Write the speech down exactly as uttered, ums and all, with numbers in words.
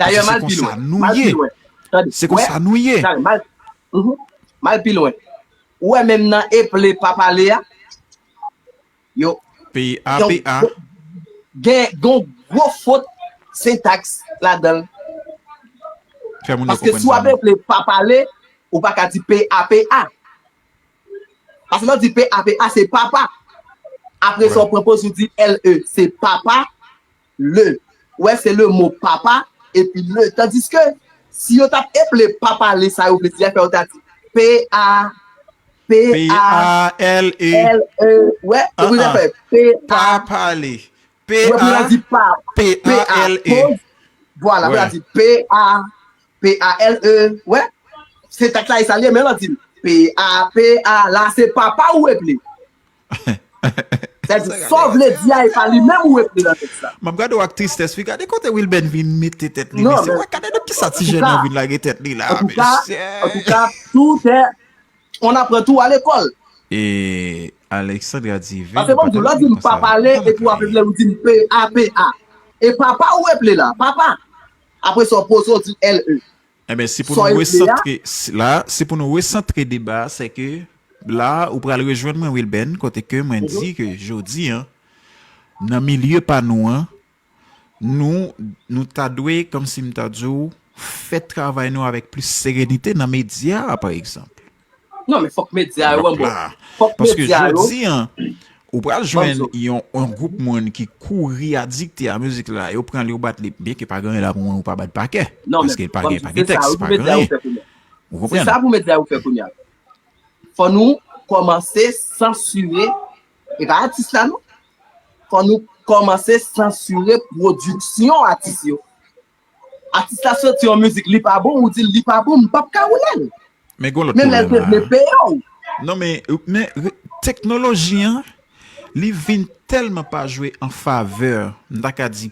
Dayè, m al pi lwen. M al pi lwen. Tande. Se konsa nou ye. Tande, m al, mhm. M al pi lwen. Ou wè menm nan eple pa pale a? Yo, P A P A. Gen, gen gwo fot sentaks ladan l. Fè moun yo konprann sa. Paske si w ap eple pa pale, ou pa ka di P A P A. Paske lè w di P A P A, se papa. Apre sa, w pran poz ou di L E, se papa, le. Ou wè, se le mo papa, epi le. Tandiske, si yo t ap eple pa pale sa yo vle di a, fè yo ta di P A, P A L E. L E. Wè, yo vle fè P A. Pa pale. P A, P A L E. Vwala, pou la di P A, P A L E. Wè, se tèks la, e sa l ye, men lè w di l P A, P A, la se papa ou eple. Sa di, sa w vle di a, e pa li menm ou eple nan tèks la. M ap gade w ak tristès, wi, gade kote Wilben vin mete tèt li, mesye. Wè, gade nan kisa ti jèn nan vin lage tèt li la, mesye. Antouka, antouka, tout est, on apprend tout à l'école. E Alexandra di, Paske bon, lè w di m pa pale, epi w ap eple, ou di m P A, P A. E papa ou eple la, papa. Apre sa, w poze, w di L E. Ebyen, si pou nou resantre, la, si pou nou resantre deba a, se ke la, ou pral rejwenn mwen, Wilben, kote ke mwen di ke jodi a, nan milye pa nou an, nou, nou ta dwe, kòmsi m ta di w, fè travay nou avèk plis serenite nan medya a, pa egzanp. Non, men fòk medya yo, bon. Fòk medya yo. Paske jodi a, ou pral jwenn yon, yon gwoup moun ki kouri adikte a mizik la, yo pran li, yo bat li, byenke pa gen anyen la pou moun ou pa bat pa kè. Paske pa gen, pa gen tèks, pa gen anyen. Ou konprann? Se sa pou medya yo fè kounye a. Fò nou kòmanse sansire, e pa atis la non. Fò nou kòmanse sansire pwodiksyon atis yo. Atis la soti yon mizik, li pa bon, ou di l li pa bon, m p ap ka woule l. Men gon lòt pwoblèm la. Menm lè l te vle peye w. Non, men, men re- teknoloji an, li vin tèlman pa jwe an favè, m ta ka di,